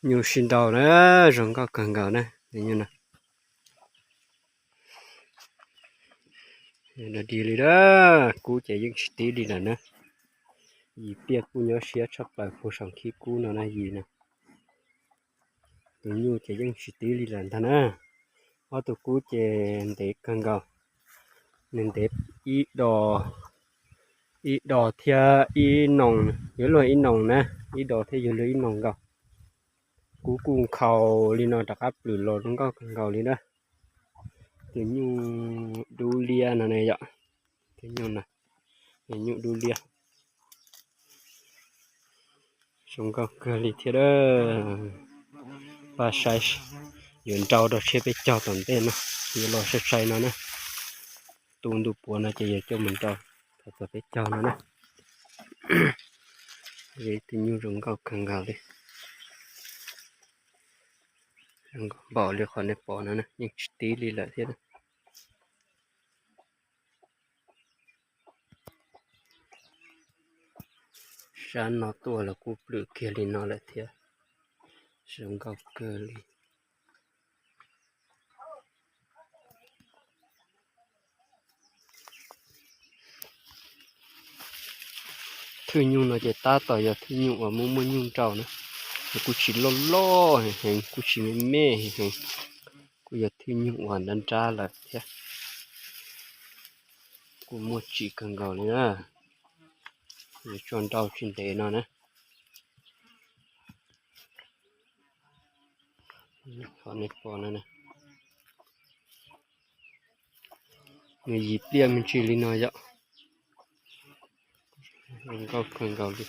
Nyuj sib nraus na, zoo nkauj kawg nkaus na, tus nyuj no. Dig li na, kub ces yeej tsis tib li lawm na. Yim pliaj kuj nyob siab tshaj plaws puag saum khib kub no na yim na. Tus nyuj ces yeej tsis tib li lawm ntag na. Ob tug kub ces ntev kawg nkaus, nws ntev ib dos, ib dos thiab ib noos, yuav luag ib noos na, ib dos thiab yuav luag ib noos nkaus. Kub kuj nkhaus li no rov qab plwm los zoo nkauj kawg nkaus li na. Tus nyuj dub liab no ne yom, tus nyuj na, tus nyuj dub liab. Zoo nkauj kawg li thiab. Pab saib, yuav nrau rau tshiab peb caug tom ntej no, yuav los sai sai no na. Tu ntu puav no ces yuav coj mus nrau thaum txog peb caug no na. Tus nyuj zoo nkauj kawg nkaus li. Zoo nkauj npaum li qhov nej pom no na, yeej tsis tib li lawm thiab. Sab no tuaj los kuj plwm kiag li no lawm thiab. Zoo nkauj kawg li. Thwj nyuj no ces tab tom yog thwj nyuj uas muaj muaj nyuj nrau na, es kuj tsis loj loj heev, kuj tsis me me heev, kuj yog thwj nyuj uas nrab nrab lawm thiab. Kuj muaj tsim kawg nkaus li na, yuav tso nrau tsis ntev no na. Qhov nej pom no, nws yim pliaj me ntsis li no yom. Zoo nkauj kawg nkaus li.